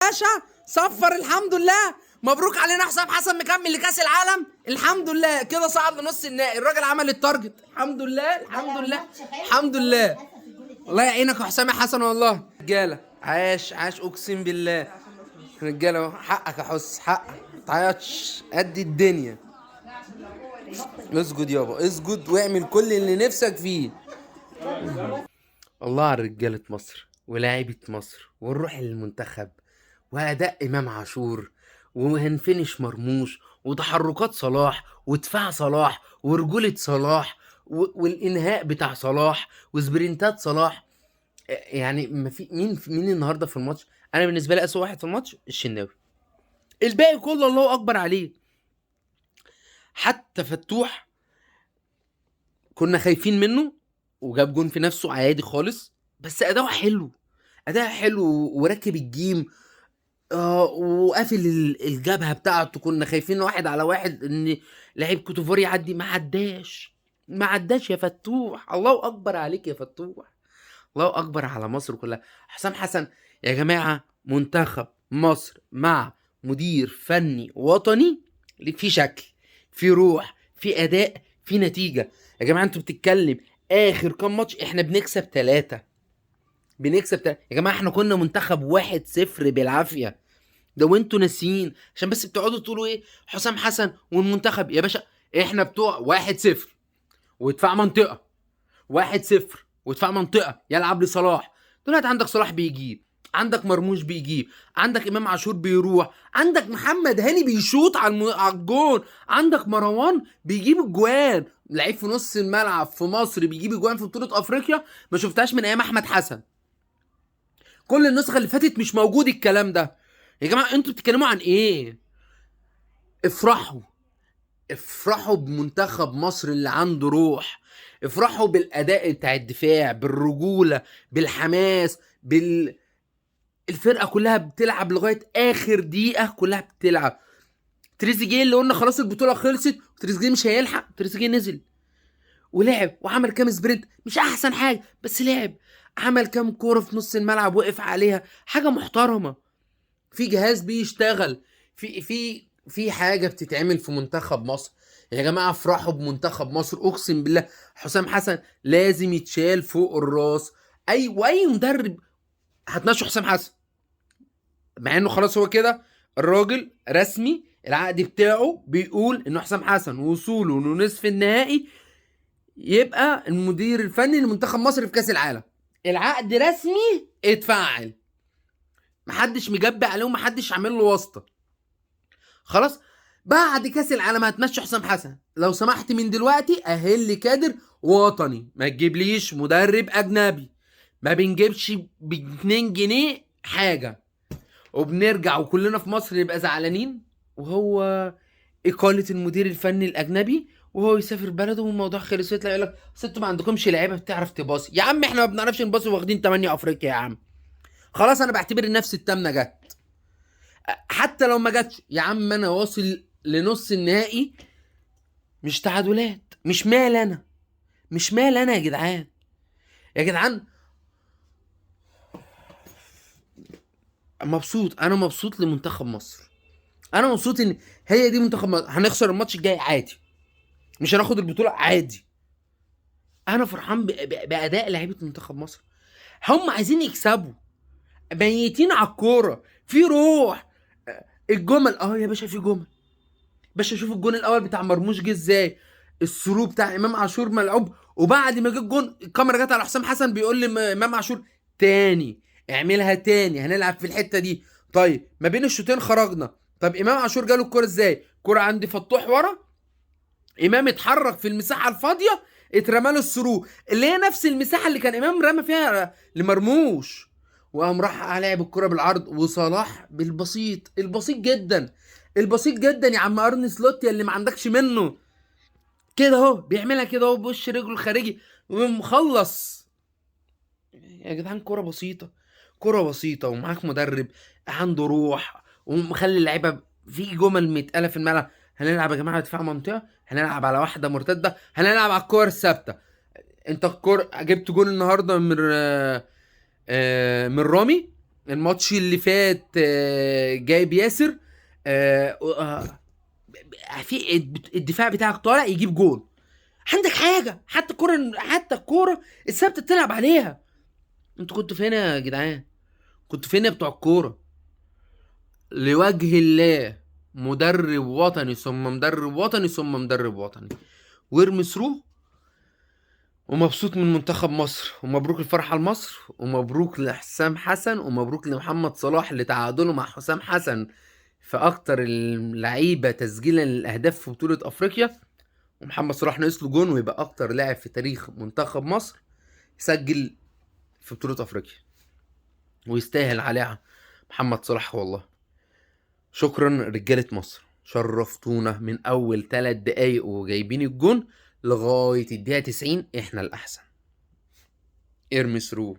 باشا، صفر الحمد لله. مبروك علينا حسام حسن مكمل لكاس العالم الحمد لله، كده صعد لنص النهائي، الراجل عمل ال target الحمد لله الحمد لله الحمد لله. الله يعينك يا حسام يا حسن والله. رجاله عاش عاش اقسم بالله، رجاله اهو، حقك يا حس، حقك، ما تعيطش قد الدنيا. اسجد يابا اسجد واعمل كل اللي نفسك فيه. الله على رجاله مصر ولاعيبه مصر والروح للمنتخب واداء امام عاشور وهنفنش مرموش وتحركات صلاح ودفاع صلاح ورجوله صلاح والانهاء بتاع صلاح وسبرنتات صلاح. يعني ما في مين النهارده في الماتش. انا بالنسبة لي اسوء واحد في الماتش الشناوي، الباقي كله الله اكبر عليه. حتى فتوح كنا خايفين منه وجاب جون في نفسه عادي خالص، بس اداؤه حلو، اداء حلو وراكب ال game، وقافل الجبهة بتاعته. كنا خايفين واحد على واحد ان لعيب كوتوفور يعدي، ما عداش، ما عداش يا فتوح. الله اكبر عليك يا فتوح، الله اكبر على مصر كلها. حسام حسن يا جماعة، منتخب مصر مع مدير فني وطني في شكل، في روح، في اداء، في نتيجة. يا جماعة انتوا بتتكلم اخر كام ماتش احنا بنكسب 3، بنكسب 3 يا جماعة. احنا كنا منتخب 1-0 بالعافية ده وانتوا ناسيين، عشان بس بتقعدوا تقولوا ايه حسام حسن والمنتخب. يا باشا احنا بتوع 1-0 ودفاع منطقة، 1-0 ودفاع منطقة يلعب لصلاح. دلوقتي عندك صلاح بيجيب، عندك مرموش بيجيب، عندك امام عاشور بيروح، عندك محمد هاني بيشوط على الجون، عندك مروان بيجيب الجوان، لعيب في نص الملعب في مصر بيجيب الجوان في بطوله افريقيا ما شفتهاش من ايام احمد حسن. كل النسخة اللي فاتت مش موجود الكلام ده. يا جماعة انتوا بتتكلموا عن ايه؟ افرحوا، افرحوا بمنتخب مصر اللي عنده روح، افرحوا بالاداء بتاع الدفاع، بالرجوله، بالحماس، الفرقة كلها بتلعب لغاية اخر دقيقة، كلها بتلعب. تريزيجيه اللي قلنا خلاص البطولة خلصت وتريزيجيه مش هيلحق، تريزيجيه نزل ولعب وعمل كام sprint، مش احسن حاجة بس لعب، عمل كام كورة في نص الملعب وقف عليها، حاجة محترمه. في جهاز بيشتغل، في في في حاجة بتتعمل في منتخب مصر. يا جماعة افرحوا بمنتخب مصر، اقسم بالله حسام حسن لازم يتشال فوق الراس. واي مدرب هتمشوا حسام حسن، مع انه خلاص هو كده الراجل رسمي، العقد بتاعه بيقول انه حسام حسن وصوله لنصف النهائي يبقى المدير الفني لمنتخب مصر في كاس العالم. العقد رسمي اتفعل، محدش مجبي عليه ومحدش عامل له واسطه. خلاص بعد كاس العالم هتمشي حسام حسن. لو سمحت من دلوقتي اهل كادر وطني، ما تجيبليش مدرب اجنبي، ما بنجيبش ب2 جنيه حاجة، وبنرجع وكلنا في مصر نبقى زعلانين وهو اقاله المدير الفني الاجنبي وهو يسافر بلده والموضوع خلص، ويطلع يقول لك اصل انتوا ما عندكمش لعيبة بتعرف تباصي. يا عم احنا ما بنعرفش نباصي واخدين 8 افريقيا يا عم. خلاص انا بعتبر نفسي التامنه جت، حتى لو ما جاتش يا عم انا واصل لنص النهائي، مش تعادلات، مش مال انا، مش مال انا يا جدعان، يا جدعان. مبسوط، انا مبسوط لمنتخب مصر، انا مبسوط ان هي دي منتخب مصر. هنخسر الماتش الجاي عادي، مش هناخد البطولة عادي. انا فرحان باداء لعيبة منتخب مصر، هم عايزين يكسبوا، ميتين على الكورة، في روح. الجمل يا باشا، في جمل باشا. شوف الجون الاول بتاع مرموش جه ازاي، ال through بتاع امام عاشور ملعوب، وبعد ما جه الجون الكاميرا جت على حسام حسن بيقول لي امام عاشور تاني اعملها تاني، هنلعب في الحتة دي. طيب ما بين الشوطين خرجنا. طب امام عاشور جاله الكورة ازاي؟ كورة عند فتوح ورا، امام اتحرك في المساحة الفاضيه، اترمى له ال through اللي هي نفس المساحة اللي كان امام رمى فيها لمرموش، وقام راح لعب الكرة بالعرض، وصلاح بالبسيط، البسيط جدا، البسيط جدا يا عم ارني سلوت اللي ما عندكش منه كده اهو، بيعملها كده اهو بوش رجله الخارجي ومخلص. يا جدعان كرة بسيطة، كرة بسيطة، ومعاك مدرب عنده روح ومخلي اللعيبة في جمل متقالة في الملعب. هنلعب يا جماعة دفاع منطقة، هنلعب على واحدة مرتدة، هنلعب على الكور الثابتة. انت الكور جبت جون النهاردة من رامي، الماتش اللي فات جايب ياسر، في الدفاع بتاعك طالع يجيب جول. عندك حاجة، حتى الكورة، حتى الكورة الثابتة بتلعب عليها. انتوا كنتوا فين يا جدعان؟ كنتوا فين يا بتوع الكورة؟ لوجه الله، مدرب وطني ثم مدرب وطني ثم مدرب وطني، وارمي through. ومبسوط من منتخب مصر، ومبروك الفرحة لمصر، ومبروك لحسام حسن، ومبروك لمحمد صلاح اللي تعادله مع حسام حسن في اكتر اللعيبة تسجيلا للاهداف في بطوله افريقيا. ومحمد صلاح ناقص له جون ويبقى اكتر لاعب في تاريخ منتخب مصر سجل في بطوله افريقيا، ويستاهل عليها محمد صلاح والله. شكرا رجاله مصر، شرفتونا من اول 3 دقايق وجايبين الجون لغاية الدقيقة 90. احنا الاحسن. ارمي through.